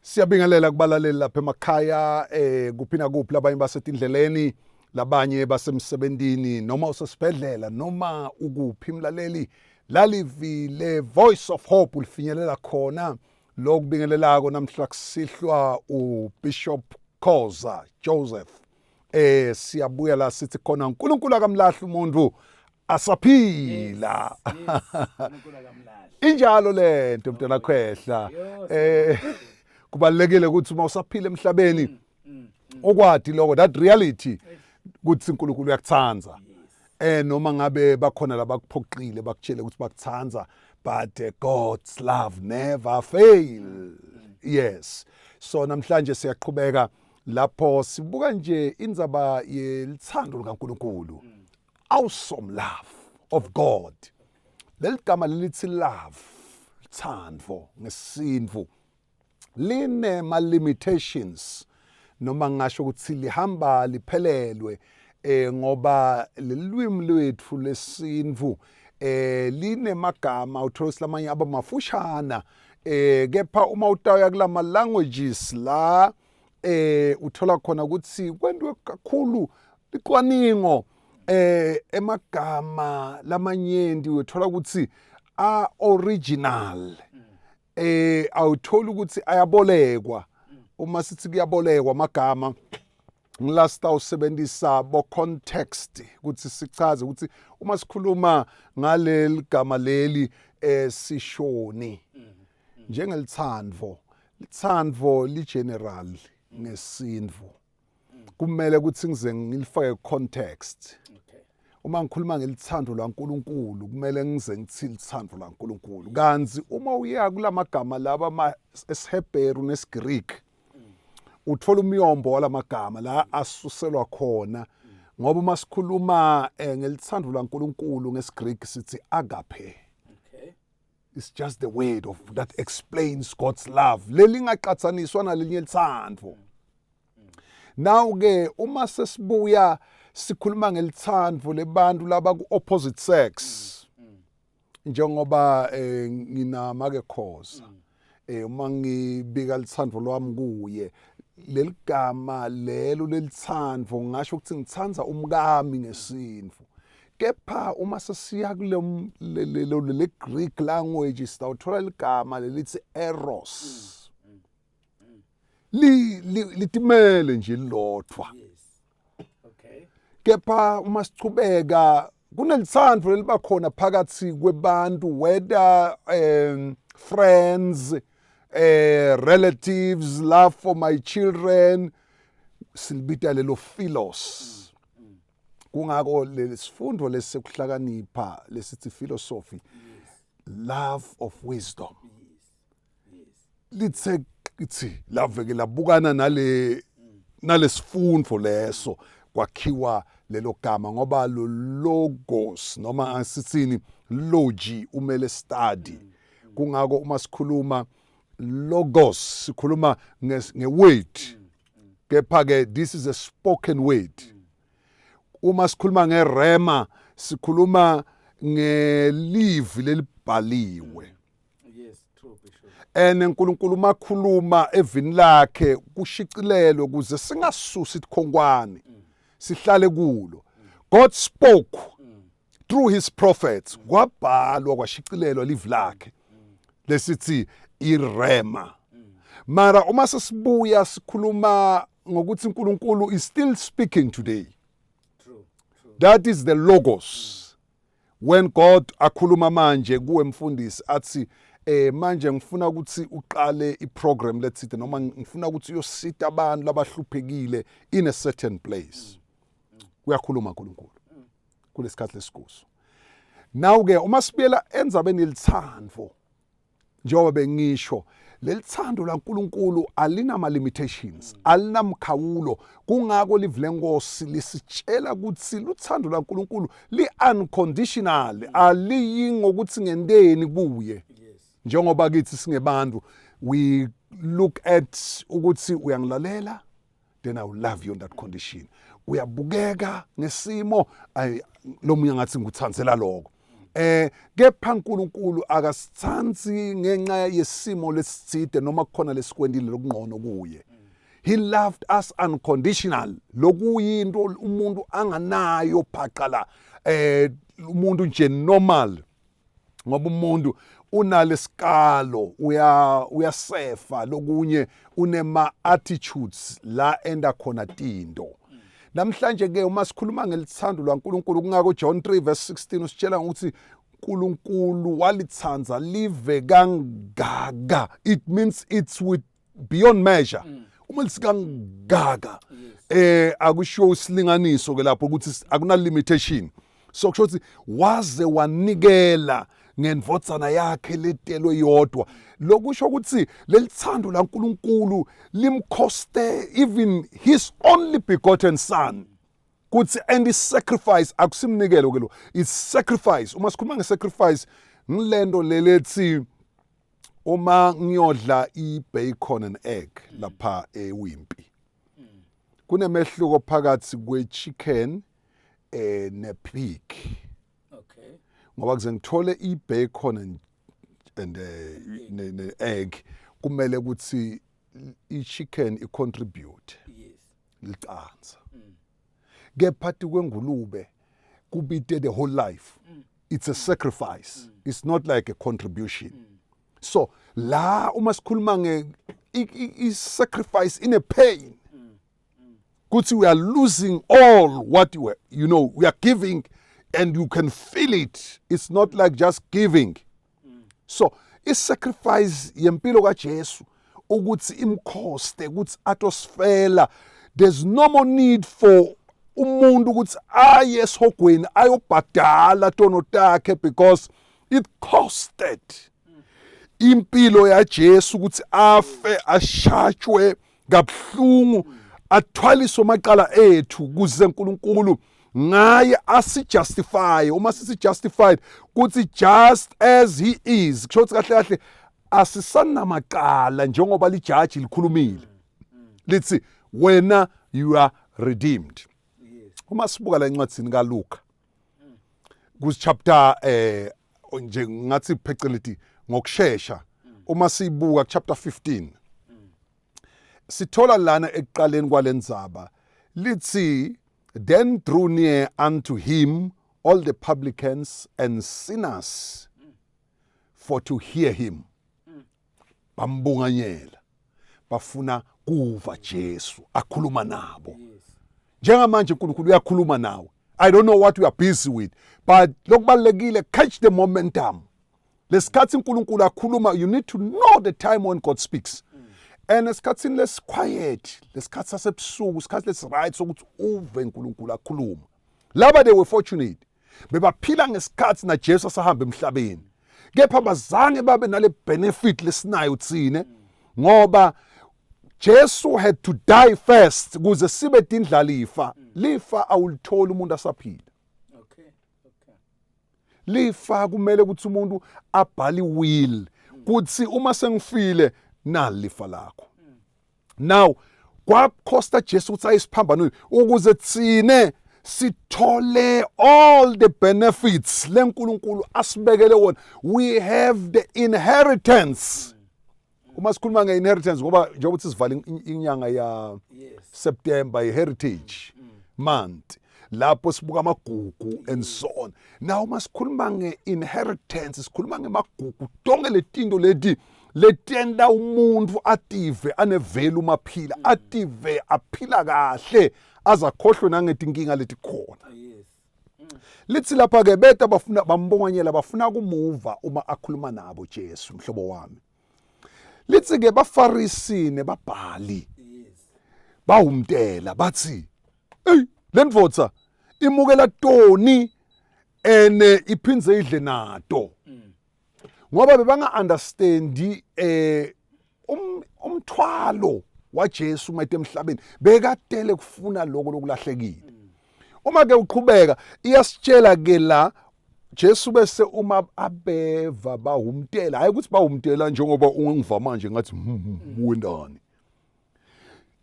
Siyabingelela kubalaleli lapha emakhaya eh kuphi nakuphi, labanye basetindleleni, labanye basemsebentini, noma usesibhedlela, noma ukuphi mlaleli, lalivi le Voice of Hope ulifinyelela khona. Lokubingelelako namhla kusihlwa uBishop Khoza Joseph. Siyabuya la sithi khona uNkulunkulu akamlahli umuntu asaphila. Injalo lento, mntana khwehla. Kubalekile ukuthi uma usaphila emhlabeni ukwati lokho, that reality, ukuthi uNkulunkulu uyakuthanda, noma ngabe bakhona labakuphoqile bakutshele ukuthi bakuthanda, but God's love never fail. Yes, so namhlanje siyaqhubeka lapho sibuka nje indzaba yelithando likaNkulunkulu, awesome love of God. Leli gama lelithi love, thando ngesintfu, linema limitations, noma ngisho ukuthi lihamba liphelelwe, ngoba lelwimi lwethu lesintfu linemagama, uthola lamanye aba mafushana, kepha uma utawuya kulama languages la uthola khona ukuthi kwentiwe kakhulu licwaningo, emagama lamanyenti uthola ukuthi a original, awutholi ukuthi ayabolekwa. Uma sithi kuyabolekwa amagama, ngilasta usebenzisa bo context ukuthi sichaze ukuthi uma sikhuluma ngaleli gama leli sishoni. Njengelithandvo, lithandvo li general ngesintfu, kumele ukuthi ngize ngilifake context. Uma ngikhuluma ngelithando laNkuluNkulu, kumele ngize ngithi lithando laNkuluNkulu, kanti uma uya kulamagama laba ama esiHebheru nesiGreek, uthola umyombo walamagama la asuselwa khona, ngoba uma sikhuluma ngelithando laNkuluNkulu ngesiGreek sithi agape. It's just the word of that explains God's love, leli ngaqathaniswa nalinye lithando. Now ke uma sesibuya sikhuluma ngelithando lebantu laba ku opposite sex, njengoba nginama ke Khoza, uma ngibika lithando lwami kuye, leligama lelo lelithando ngisho ukuthi ngithanda umkami ngesintfu, kepha uma sesiya kule le Greek language sitawuthola ligama lelithi eros, li litimele nje lilodvwa. Kepha uma sichubeka kunelithando leliba khona phakathi kwebantu, whether friends, relatives, love for my children, silibita lelo philos. Kungako lesifundo lesekuhlakanipha lesithi philosophy, love of wisdom, lithe ithi laveke labukana nalesifundo leso, kwakhiwa lelo gama, ngoba lo logos, noma asithini, logi umele study. Kungako uma sikhuluma logos sikhuluma nge-word, kepha ke this is a spoken word. Uma sikhuluma ngerema sikhuluma ngelivi lelibhaliwe. Yes, true, Bishop. Ene uNkulunkulu makhuluma evini lakhe kushicilelwe ukuze singasusi ikhonkwane, sihlale kulo. God spoke through his prophets, kwabhalwa, kwashicilelwa livi lakhe lesithi irema. Mara uma sesibuya sikhuluma ngokuthi uNkulunkulu is still speaking today, True. True. that is the logos. When God akhuluma manje kuwe mfundisi, athi manje ngifuna ukuthi uqale iprogram lethide, noma ngifuna ukuthi uyosita abantu labahluphekile in a certain place, uyakhuluma uNkulunkulu kulesikhathi lesikuso. Now ke uma sibuyela endzabeni yelithando, njengoba bengisho, lelithando laNkulunkulu alinama limitations, alinamkhawulo. Kungako livi lenkosi lisitshela ukuthi luthando laNkulunkulu li unconditional, aliyi ngokuthi ngenteni kuye. Njengoba kithi singebantu, we look at ukuthi uyangilalela, then I will love you on that condition. Uyabukeka ngesimo, ay, lo munye ngathi ngikuthandzela lokho. Kepha uNkulunkulu akasithansi ngenxa yesimo lesitside noma kukhona lesikwendile lokungcono kuye. He loved us unconditional. Lokuyinto umuntu anganayo phaqa la. Umuntu nje normal, ngoba umuntu unalesikalo, uyasefa lokunye, unema attitudes la enda khona tinto. Namhlanje ke uma sikhuluma ngelithando lwaNkulunkulu, kungako John 3 verse 16 usitshela ukuthi uNkulunkulu walithanda live kangaka. It means it's with beyond measure. Uma lisikangaka, akushiwo isilinganiso ke lapho ukuthi akuna limitation. So kusho ukuthi waze wanikela ngendvodzana yakhe letelwe yodwa. Lokusho ukuthi lelithando laNkulunkulu limcoste even his only begotten son, kuthi and sacrifice. Akusimnikelo ke lo, it's sacrifice. Uma sikhuluma ngesacrifice, ngilento lelethi uma ngiyodla i-bacon and egg lapha eWimpy, kunemehluko phakathi kwe-chicken ne-pig. Ngoba kuze ngithole i-bacon and ne egg, kumele ukuthi i-chicken i-contribute licanza. Kepha kwengulube kubite the whole life. It's a sacrifice, it's not like a contribution. So la uma sikhuluma nge i-sacrifice in a pain, kuthi we are losing all what you you know we are giving, and you can feel it. It's not like just giving. So i-sacrifice yempilo kaJesu ukuthi imcoste ukuthi atosifela, there's no more need for umuntu ukuthi aye esihogweni ayobhadala tono takhe, because it costed impilo yaJesu ukuthi afe, ashatshwe kabuhlungu, athwaliswe amacala ethu, kuze uNkulunkulu ngaye asijustify. Uma sithi justified, kuthi just as he is, kusho ukuthi kahle kahle asisanamacala, njengoba lijaji likhulumile lithi wena you are redeemed. Uma sibuka la encwadini kaLuka kus chapter nje, ngathi pheceleti ngokusheshsha, uma sibuka chapter 15, sithola lana ekuqaleni kwalendzaba lithi, "Then drew near unto him all the publicans and sinners for to hear him." Bambunganyela, bafuna kuva Jesu akhuluma nabo. Njengamanje uNkulunkulu uyakhuluma nawe. I don't know what you are busy with, but lokubalekile, catch the momentum lesikhathi uNkulunkulu akhuluma. You need to know the time when God speaks, and esikhathini lesiquiet, lesikhathi sasebusuku, isikhathi lesi right sokuthi uve uNkulunkulu akhuluma. Laba, they were fortunate, bebaphila ngesikhathi na Jesu asahamba emhlabeni, kepha bazange babe nale benefit lesinayo tsine, ngoba Jesu had to die first ukuze sibe tindlalifa. Lifa awulitholi umuntu asaphila. Lifa kumele ukuthi umuntu abhale will, kuthi uma sengifile, nali lifa lakho. Now kwakhosta Jesu ukuthi ayisiphambanweni ukuze thine sithole all the benefits leNkulunkulu asibekele wona. We have the inheritance. Uma sikhuluma nge-inheritance, ngoba njengoba uthi sivala inyanga ya September, i-heritage month, lapho sibuka amagugu and so on. Now uma sikhuluma nge-inheritance, sikhuluma ngemagugu, tonke letinto leti letenta umuntu ative anevalue uma aphila, ative aphila kahle, azakhohlwe nangetinkinga letikhona. Lithi lapha ke beta bafuna, bambonganyela, bafuna kumuva uma akhuluma nabo Jesu. Mhlobo wami, lithi ke baFarisi nebabhali bawumtela bathi, "Hey, lendvodza imukela toni ene iphindze idle nato," ngoba bebanga understandi umthwalo waJesu uma emhlabeni, bekatele kufuna lokho lokulahlekile. Uma ke uqhubeka, iyasitshela ke la Jesu bese uma abeva bawumtela, hayi ukuthi bawumtela njengoba ungiva manje ngathi wendani.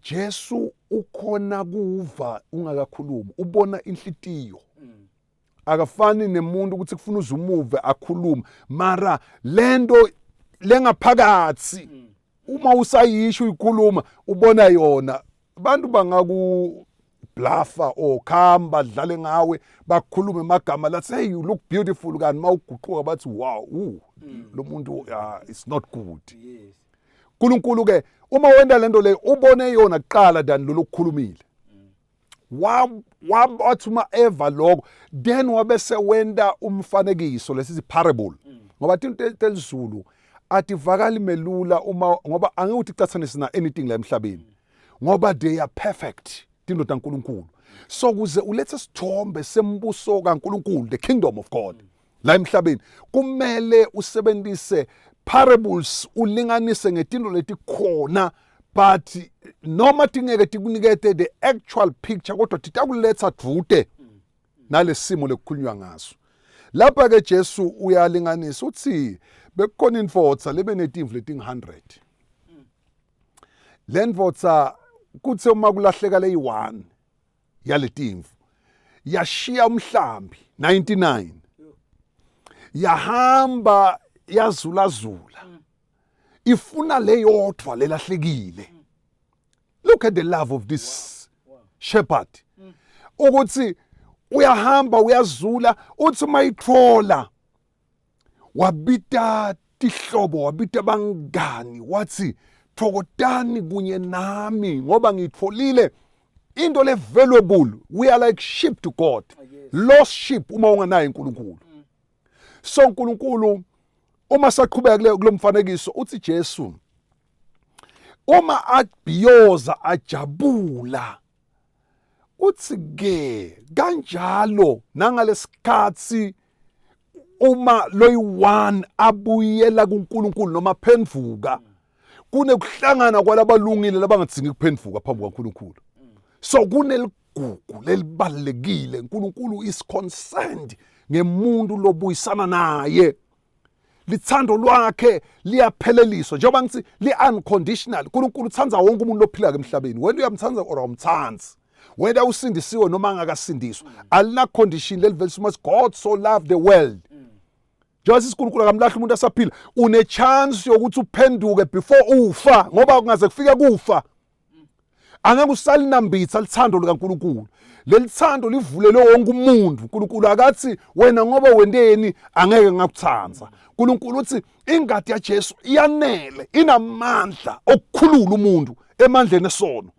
Jesu ukhona kuva ungakakhulumi, ubona inhlitiyo. Akafani nemuntu ukuthi kufuna uzumuve akhulume, mara lento lengaphakathi uma usayisho uyikhuluma ubona yona. Abantu bangaku bluffer or come badlale ngawe, bakhulume amagama lathi, "Hey, you look beautiful," kanti mawuguquka bathi, "Wow, ooh, lo muntu it's not good." uNkulunkulu ke uma wenda lento le ubone yona kuqala than lo lokukhulumile. Wathi uma eva lokho, then wabese wenda umfanekiso lesithi parable, ngoba tinto telizulu ativakali melula uma ngoba angeke uthi icathanise na anything la emhlabeni, ngoba they are perfect tinto taNkulunkulu. So kuze ulethe isithombe sembuso kaNkulunkulu, the kingdom of God la emhlabeni, kumele usebenzise parables, ulinganise ngetinto letikhona, but noma tingeke tikunikete the actual picture, kodwa titakuletha dvute nalesimo lekukhulunywa ngaso lapha ke. Jesu uyalinganisa, uthi bekukhona indvodza lebe netimvu letingu-100. Le ndvodza kuthe uma kulahleka leyi-1 yaletimvu, yashiya umhlambi 99, yahamba yazulazula ifuna leyodwa lelahlekile. Look at the love of this shepherd, ukuthi uyahamba uyazula, uthi mayithola wabita tihlobo, wabita bangani, wathi, "Thokotani kunye nami ngoba ngitholile into le valuable." We are like sheep to God, lost sheep uma unganayo uNkulunkulu. So uNkulunkulu uma saqhubeka kule kulomfanekiso, uthi Jesu uma abhiyoza ajabula, uthi ke kanjalo nangalesikhathi uma loyi-1 abuyela kuNkulunkulu noma phendvuka, kunekuhlangana kwalabalungile labangadzingi kuphendvuka phambi kwaNkulunkulu. So kuneligugu lelibalekile. uNkulunkulu is concerned ngemuntu lobuyisana naye. Lithando lwakhe liyapheleliswa, njengoba ngithi li-unconditional. uNkulunkulu uthanda wonke umuntu lophila emhlabeni, wena uyamthanda or awumthandi, whether usindisiwe noma angakasindiswa, alina condition. Leli verse, "God so loved the world," njengoba sithi uNkulunkulu akamlahla umuntu asaphila, une chance yokuthi uphenduke before ufa, ngoba kungaze kufike kufa angeke usalinambitha lithando likaNkulunkulu. Leli thando livulelwe wonke umuntu. uNkulunkulu akathi wena ngoba wenteni angeke ngakuthanda. uNkulunkulu uthi ingadi yaJesu iyanele, inamandla okukhulula umuntu emandleni esono,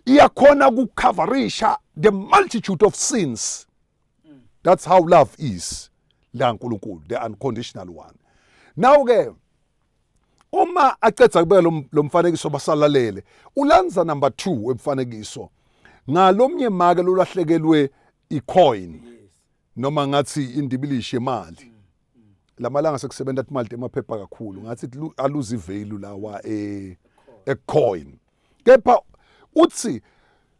iyakhona ukucoverisha the multitude of sins. That's how love is la uNkulunkulu, the unconditional one. Now ke uma acedza kubeka lo mfanekiso, basalalele, ulanza number 2 emfanekiso ngalomnye make lolahlekelwe icoin, noma ngathi indibilishi yemali. Lamalanga sekusebenza imali emaphepha kakhulu, ngathi aluze ivalue lawa e coin. Kepha uthi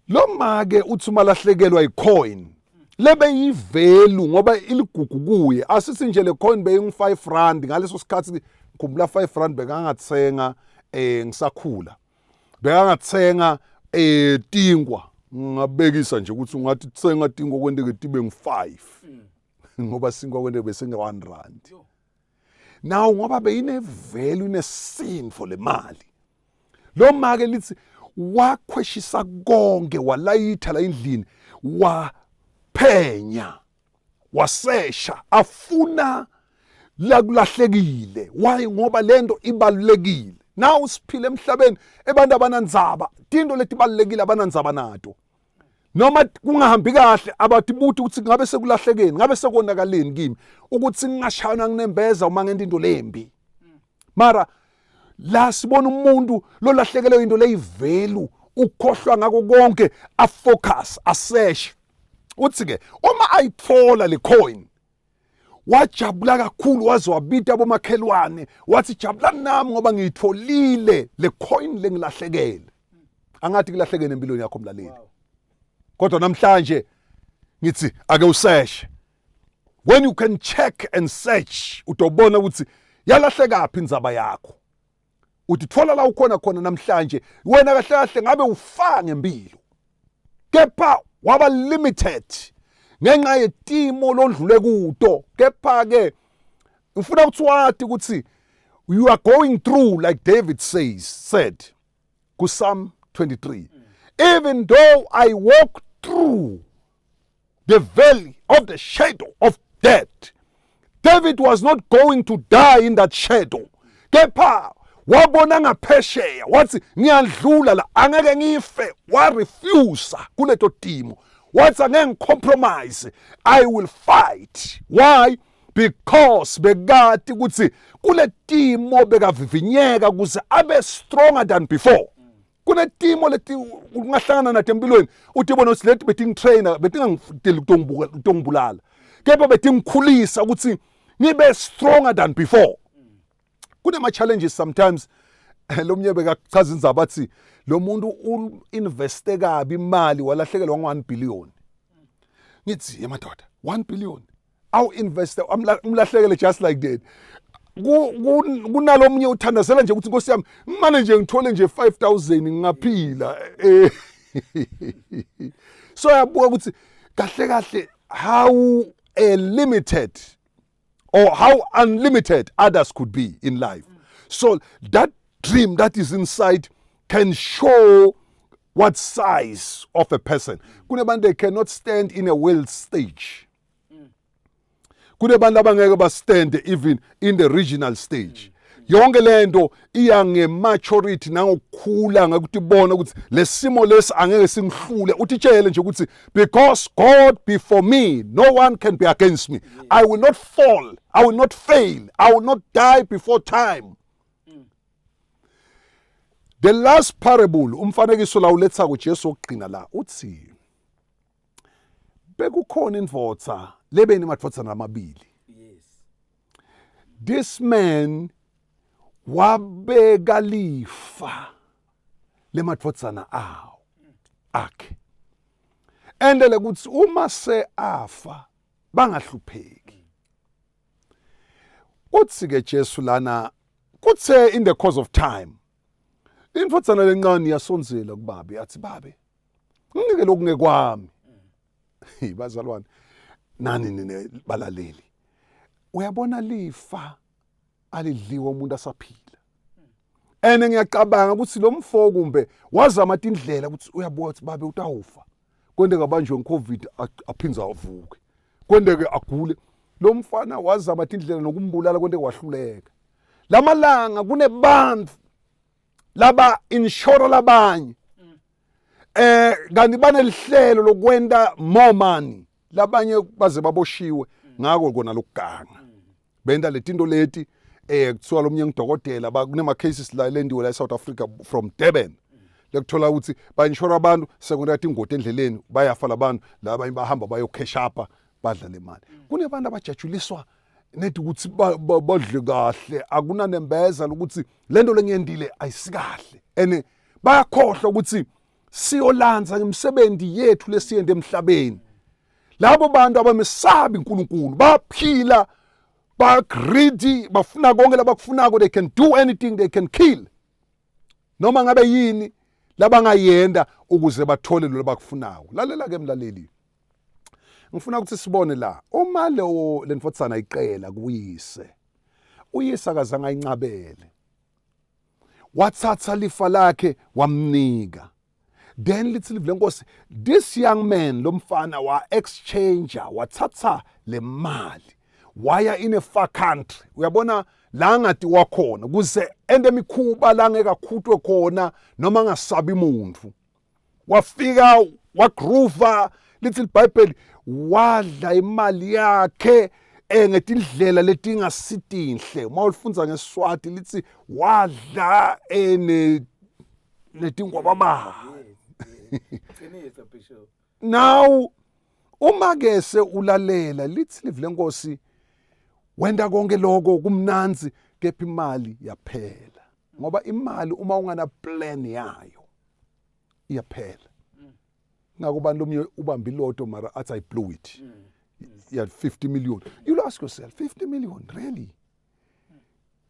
lo make uthi uma lahlekelwa icoin lebe yivalue ngoba iligugu kuye, asithi nje le coin beyingu 5 rand ngaleso sikhathi. Ngikhumbula 5 rand bekangathenga, ngisakhula bekangathenga tinkwa. Ngingabekisa nje ukuthi ungathi thenga tinkwa kwenteke tibe ngu5, ngoba sinkwa kwenteke bese nge 1 rand. Now ngoba beyine value, inesintfo le mali, lo make lithi wakhweshisa konke, walayitha la endlini, waphenya, wasesha afuna la kulahlekile. Why? Ngoba lento ibalulekile. Now siphila emhlabeni abantu abanandzaba tinto letibalulekile, abanandzaba nato noma kungahambi kahle, abatibuti ukuthi ngabe sekulahlekeni, ngabe sekonakaleni kimi, ukuthi ngingashaywa nginembeza uma ngento into lembi. Mara la sibona umuntu lolahlekelwe into leyivalue, ukhohlwa ngako konke, afocus, aseshe. Uthi ke uma ayithola le coin wajabula kakhulu, waze wabita abomakhelwane, wathi, "Jabulani nami ngoba ngiyitholile le coin lengilahlekele." Angathi kulahlekene empilweni yakho, mlaleli, kodwa namhlanje ngithi ake useshe. When you can check and search, utobona ukuthi yalahleka phi indzaba yakho. Uthi thola la ukhona khona namhlanje wena kahle kahle ngabe ufa ngempilo, kepha waba limited. Ngenxa yetimo londlule kuto. Kepha ke ngifuna ukuthi wati ukuthi you are going through, like David said ku Psalm 23. Even though I walk through the valley of the shadow of death. David was not going to die in that shadow. Kepha wabona ngaphesheya wathi ngiyadlula la, angeke ngife. Warefuse kuleto timo, wathi angeke ngicompromise, I will fight. Why? Because bekati ukuthi kule timo bekavivinyeka ukuze abe stronger than before. Kunetimo leti ungahlangana nato empilweni, utibona ukuthi leti betingitrainer, betingangiteli kutongibulala, kepha betingikhulisa ukuthi ngibe stronger than before. Kunema challenges sometimes. Lo mnye bekachaza indzaba, athi lo muntu uinveste kabi imali, walahlekelwa ngu 1 billion. Ngithi, yemadoda, 1 billion awu invest, umlahlekele just like that. Kunalomnye uthandazela nje ukuthi, Nkosi yami, ngimane nje ngithole nje 5000 ngingaphila. So yabuka ukuthi kahle kahle how a limited or how unlimited others could be in life. So that dream that is inside can show what size of a person. Kunebantu, they cannot stand in a world stage. Kunebantu abangeke bastand even in the regional stage. Yonke lento iya ngematurity nangokukhula, ngakuthi bona ukuthi lesimo lesi angeke singihlule. Utitshele nje ukuthi because God be for me, no one can be against me. I will not fall, I will not fail, I will not die before time. The last parable, umfanekiso la uletha kuJesu okugcina la, uthi bekukhona indvodza lebeni emadvodzana amabili. This man wabeka lifa lemadvodzana awo akhe, endele ukuthi uma se afa bangahlupheki. Uthi ke Jesu lana kuthe in the course of time indvodzana lencane yasondzela kubabe, yathi, "Babe, nginike lokungekwami." Bazalwane nani nine balaleli, uyabona, lifa alidliwa umuntu asaphila. Ene ngiyacabanga ukuthi lo mfo kumbe wazama tindlela ukuthi uyabuka ukuthi babe utawufa, kwendeka banjwe ngeCovid, aphinze avuke, kwendeke agule. Lo mfana wazama tindlela nokumbulala, kwendeke wahluleka. Lamalanga kunebantu laba insure labanye, kanti banelihlelo lokwenta more money. Labanye baze baboshiwe ngako kona lokuganga, benta letinto leti. Kuthiwa lomnye ngidokotela, kunema cases la lendiwe la eSouth Africa from Durban, lekuthola ukuthi ba-insure abantu, sekwenta ingoti endleleni, bayafa labantu. Labanye bahamba bayo cash up, badla le mali. Kunebantu abajatshuliswa nedi ukuthi badle kahle, akunanembeza lokuthi lento lengiyendile ayisikahle, ene bayakhohlwa ukuthi siyolanza ngemisebenzi yethu lesiyende emhlabeni. Labo bantu abamesabi uNkulunkulu baphila ba greedy, bafuna konke labakufunako. They can do anything, they can kill, noma ngabe yini labangayenda ukuze bathole lo labakufunako. Lalela ke mlaleli, ngifuna ukuthi sibone la uma lo lentfotsana iqela kuyise, uyise akazange ayincabele, wathatha lifa lakhe wamnika. Then lithi live lenkosi, this young man, lo mfana wa exchange, wathatha le mali waya in a far country. Uyabona la ngati wakhona kuze ende mikhuba la ngeke akhutwe khona noma angasabi umuntu. Wafika wagroova, lithi iBhayibheli wadla imali yakhe ngetindlela letingasitinhle. Uma ulifunza ngeSwati lithi wadla ene netingwababa. Qiniso, Bishop. Now uma ke se ulalela, lithi live lenkosi wenda konke lokho kumnanzi, kepha imali yaphela, ngoba imali uma ungana plan yayo iyaphela. Ngakho bantu lomnye ubamba iloto mara athi, "I blew it." Yeah, 50 million. You'll ask yourself, 50 million, really?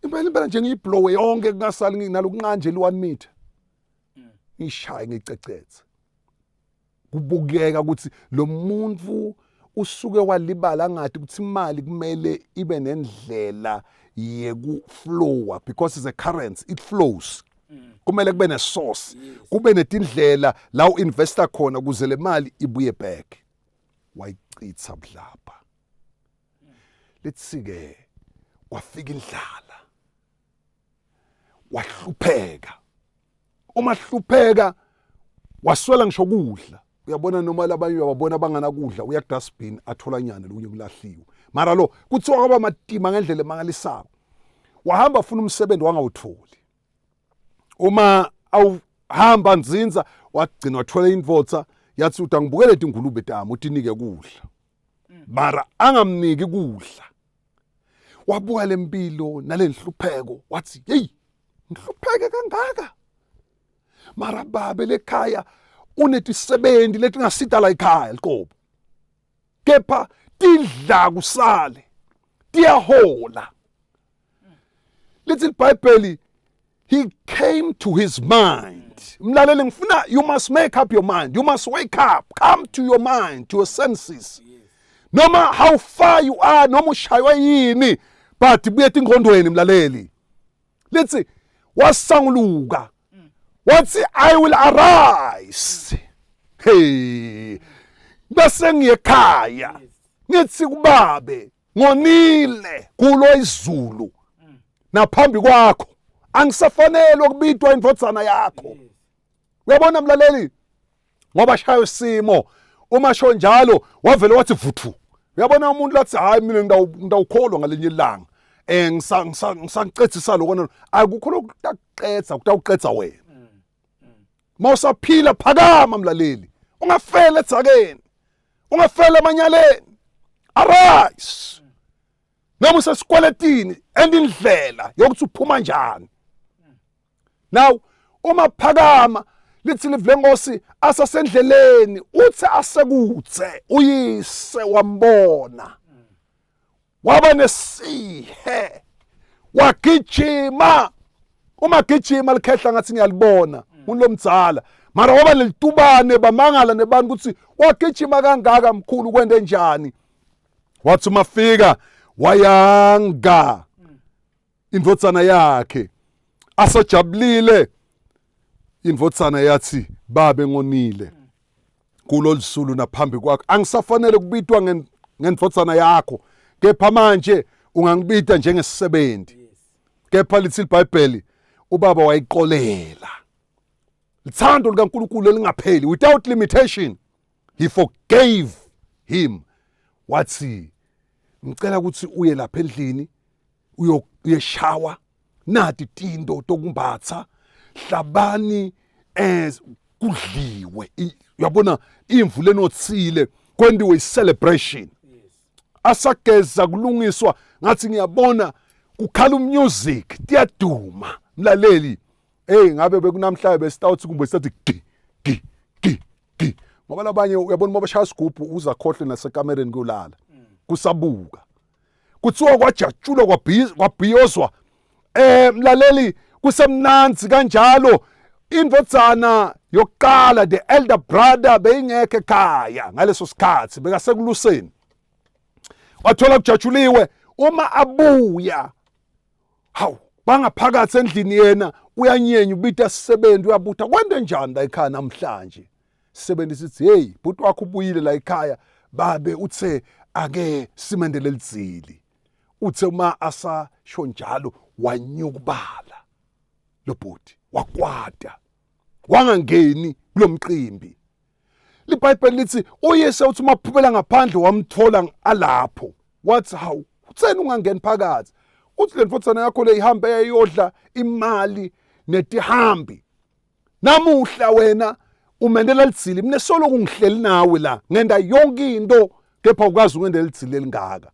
Impela impela nje ngiyiblowe yonke, kungasali nalokunqanje li 1 meter, ngishaye ngicecethe, kubukeka ukuthi lo muntu. Usuke walibala ngathi ukuthi imali kumele ibe nendlela yekuflowa because it's a currency, it flows. Kumele kube ne-source, kube netindlela la u-investa khona ukuze le mali ibuye back. Wayichitha budlabha. Let's ke kwafika indlala, wahlupheka. Uma hlupheka waswela ngisho kudla. Uyabona noma labanye uyababona banganakudla, uya kudustbin athola nyane lokunye kulahliwe. Mara lo kuthiwa kwaba matima ngendlela emangalisako. Wahamba afuna umsebenzi wangawutholi. Uma awuhamba nzinza wagcina wathola indvodza yathi uthi angibukele tingulube tami utinike kudla. Mara angamniki kudla. Wabuka lempilo nalenhlupheko wathi hey, ngihlupheke kangaka. Mara babe lekhaya unetisebenzi letingasita la ekhaya liqobo. Kepha tidla kusale. Tiyahola. Lithi iBhayibheli, he came to his mind. Mlaleli, ngifuna you must make up your mind. You must wake up. Come to your mind, to your senses. Noma how far you are, noma ushaywe yini, but buye etingqondweni mlaleli. Lithi wasanguluka. Wathi I will arise. Hey. Bese ngiyekhaya. Ngithi kubabe ngonile kulo izulu naphambi kwakho, angisafanele ukubitwa indvodzana yakho. Uyabona mlaleli, ngoba shayo isimo uma sho njalo wavele wathi vuthu. Uyabona umuntu lathi hayi mina ngidawukholwa ngalinye ilanga, ngisangicedzisa lokho. Akukho lokuqedza, kutawuqedza wena mawusaphila. Phakama mlaleli, ungafela edzakeni, ungafela emanyaleni. Arise noma usesikweletini, and indlela yokuthi uphuma njani. Now uma phakama, lithi live lenkosi, asasendleleni uthe asekuthe uyise wambona, waba nesihe, wagijima. Uma gijima likhehla ngathi ngiyalibona unlomdzala, mara waba lelitubane, bamangala nebantu ukuthi wagijima kangaka mkhulu, kwende njani? Wathi mafika wayanga indvodzana yakhe asajabulile. Indvodzana yathi, babe, ngonile kulo lisulu naphambi kwakho, angisafanele kubitwa ngendvodzana yakho, kepha manje ungangibita njengesisebenzi. Kepha lithi iBhayibheli ubaba wayiqolela. Lithando likaNkulunkulu elingapheli, without limitation he forgave him. Wathi ngicela ukuthi uye lapha endlini uyeshawa, nati tinto tokumbatha, hlabani kudliwe. Uyabona imvu lenothile, kwendiwe i-celebration. Asageza kulungiswa, ngathi ngiyabona kukhala umusic, tiyaduma mlaleli. Hey, ngabe bekunamhlanje besitawuthi kumbe sithi gi gi gi gi, ngoba labanye uyabona uma bashaya isigubhu uzakhohlwe nasekamereni kuyolala kusabuka. Kuthiwa kwajatshulwa, kwabhiyozwa, mlaleli, kusemnanzi kanjalo. Indvodzana yokuqala, the elder brother, beyingekho ekhaya ngaleso sikhathi, bekasekuluseni. Wathola kujatshuliwe. Uma abuya, hawu, bangaphakathi endlini, yena uyanyenya, ubita sisebenzi, uyabutha kwente njani la ekhaya namhlanje? Sisebenzi sithi, hey, bhuti wakho ubuyile la ekhaya, babe uthe ake simendele lidzili. Uthe uma asasho njalo wanyukubala lo bhuti, wakwata, wangangeni kulomcimbi. LiBhayibheli lithi uyise uthi uma phumela ngaphandle wamthola alapho, wathi, hawu, utheni ungangeni phakathi? Uthi le ndvodzana yakho le ihambe yayodla imali netihambi, namuhla wena umendela lidzili. Mina solo kungihleli nawe la, ngenda yonke into, kepha ukwazi ukwendela lidzili elingaka.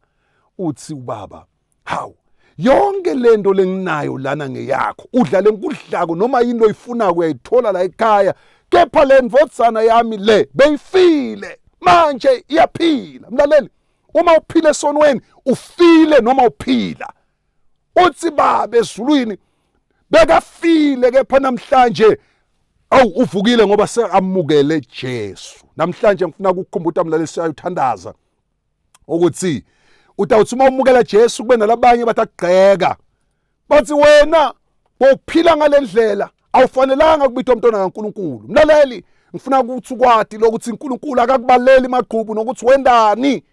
Uthi ubaba, hawu, yonke lento lenginayo lana ngeyakho, udla lenkudlako, noma yini loyifunako uyayithola la ekhaya, kepha le ndvodzana yami le beyifile, manje iyaphila. Mlaleli, uma uphila esonweni ufile noma uphila. Uthi baba ezulwini bekafile, kepha namhlanje awu uvukile ngoba seamukele Jesu. Namhlanje ngifuna ukukukhumbuta mlaleli, siyayuthandaza. Ukuthi utawuthi uma umukela Jesu kube nalabanye batakugxeka, bathi wena bowuphila ngalendlela, awufanelanga kubitwa umntwana kaNkuluNkulu. Mlaleli, ngifuna ukuthi ukwati lokuthi uNkulunkulu akakubaleli magqubu nokuthi wendani,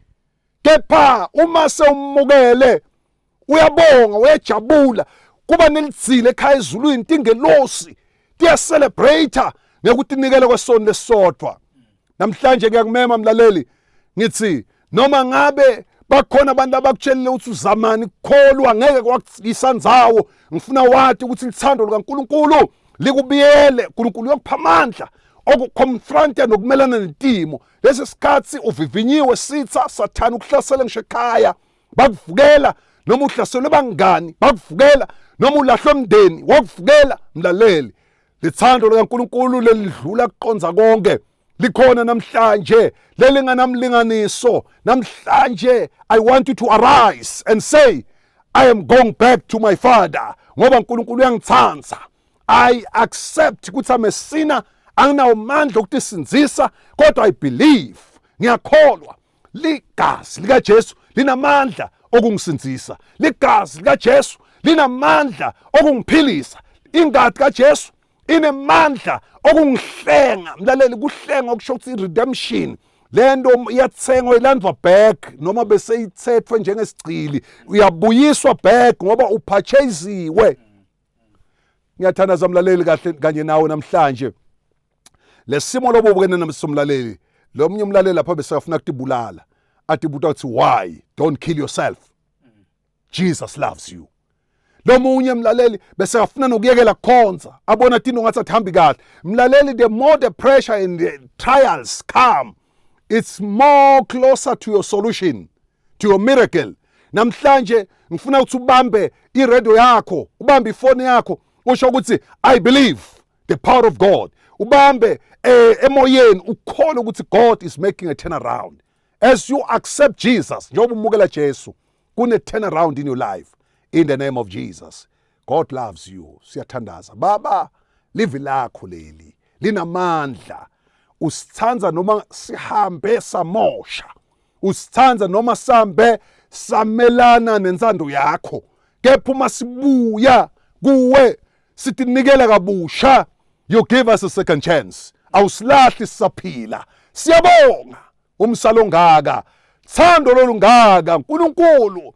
kepha uma sewumukele uyabonga, uyajabula, kuba nelidzile ekhaya ezulwini, tingelosi tiya-celebrate ngekutinikela kwesoni lesisodwa. Namhlanje ngiyakumema mlaleli, ngithi noma ngabe bakhona abantu abakutshelile ukuthi uzamani kukholwa ngeke kwakuyisa ndzawo, ngifuna wati ukuthi lithando likaNkuluNkulu likubiyele. uNkulunkulu uyokupha amandla okuconfronta nokumelana netimo. Lesi sikhathi uvivinyiwe, sitha sathana ukuhlasela ngisho ekhaya bakuvukela, noma uhlaselwe bangani bakuvukela, noma ulahlwe umndeni wakuvukela. Mlaleli, lithando likaNkuluNkulu lelidlula kuqonza konke likhona namhlanje, lelinganamlinganiso namhlanje. I want you to arise and say, "I am going back to my father," ngoba uNkulunkulu uyangithanda. I accept ukuthi I'm a sinner, anginawo amandla okutisindzisa, kodwa I believe, ngiyakholwa ligazi likaJesu linamandla okungisindzisa, ligazi likaJesu linamandla okungiphilisa, ingadi kaJesu inemandla okungihlenga. Mlaleli, kuhlenga okusho ukuthi redemption, lento iyathengwa, ilandwa back, noma bese ithethwe njengesigcili, uyabuyiswa back ngoba upurchasiwe. Ngiyathandaza mlaleli kahle kanye nawe namhlanje, lesimo lobo ubukene namsomlaleli. Lo munye umlaleli lapha besafuna kutibulala, atibuta ukuthi why. Don't kill yourself, Jesus loves you. Lo munye mlaleli bese afuna nokuyekela kukhonza, abona tino ngathi athambi kahle. Mlaleli, the more the pressure and the trials come, it's more closer to your solution, to your miracle. Namhlanje ngifuna ukuthi ubambe iradio yakho, ubambe ifoni yakho, usho ukuthi, "I believe the power of God." Ubambe emoyeni, ukholwe ukuthi God is making a turnaround as you accept Jesus. Njengoba umukela Jesu, kune turnaround in your life in the name of Jesus. God loves you. Siyathandaza. Baba, livi lakho leli linamandla. Usithanza noma sihambe samosha, usithanza noma sambe samelana nensando yakho, kepha uma sibuya kuwe sitinikela kabusha, you give us a second chance. Awusilahli sisaphila. Siyabonga umsalo ngaka, thando lolungaka. uNkulunkulu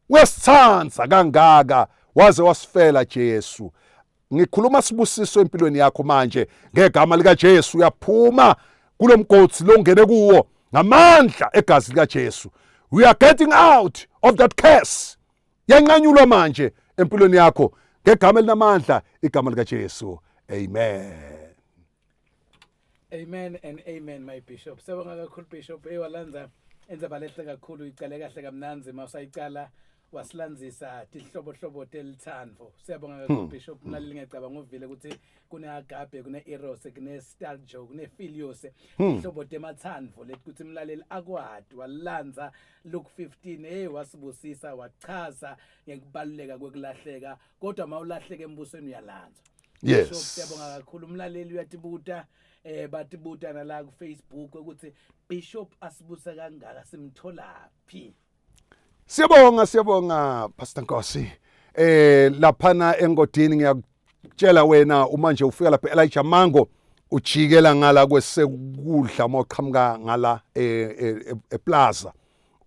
uyasithanda kangaka, waze wasifela Jesu. Ngikhuluma sibusiso empilweni yakho manje ngegama lika Jesu. Uyaphuma kulomgodi longene kuwo ngamandla egazi lika Jesu. We are getting out of that curse. Yanqanyulwa manje empilweni yakho ngegama elinamandla, igama lika Jesu. Amen. Amen and amen, my bishop. Siyabonga kakhulu, bishop. Ewalanza endzaba lehle kakhulu, icale kahle kamnandzi mawusayicala, wasilandzisa tihlobohlobo telithando. Siyabonga kakhulu, bishop. Mlaleli, ngiyacabanga uvile ukuthi kune agape, kune eros, kune storge, kune philios, tihlobo tematsandvo leti ukuthi umlaleli akwati. Walandza Luke 15, hey, wasibusisa, wachaza ngekubaluleka kwekulahleka, kodwa mawulahleka embusweni uyalandzwa. Bishop, siyabonga kakhulu. Umlaleli uyatibuta, batibuta nala ku Facebook ukuthi bishop asibusa kangaka simtholaphi? Siyabonga, siyabonga, Pastor Nkosi. Laphana engodini, ngiyakutshela wena, uma nje ufika lapha Elijah Mango, ujikela ngala kwesekudla uma uqhamuka ngala eplaza,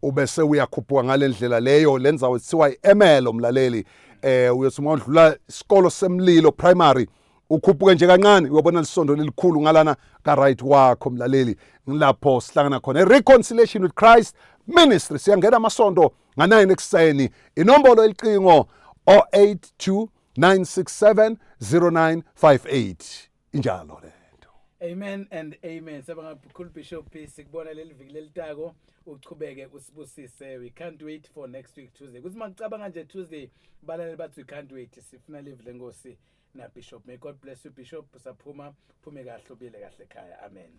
ubese uyakhuphuka ngalendlela leyo, lendzawo ethiwa iEmelo. Mlaleli, uyothi uma udlula isikolo semlilo primary, ukhuphuke nje kancane, uyobona lisondo lelikhulu ngalana ka right wakho. Mlaleli, ngilapho sihlangana khona, Reconciliation with Christ Ministry. Siyangena amasonto nga9 ekuseni. Inombolo elicingo 082 967 0958. Injalo lento. Amen and amen. Siyabonga kakhulu, bishop. Sikubona leli viki lelitako, uchubeke usibusise. We can't wait for next week Tuesday. Kuthi makucabanga nje Tuesday, balaleli bathi, "We can't wait, sifuna live lenkosi na bishop." May God bless you, bishop. Saphuma, phume kahle, ubuyele kahle ekhaya. Amen.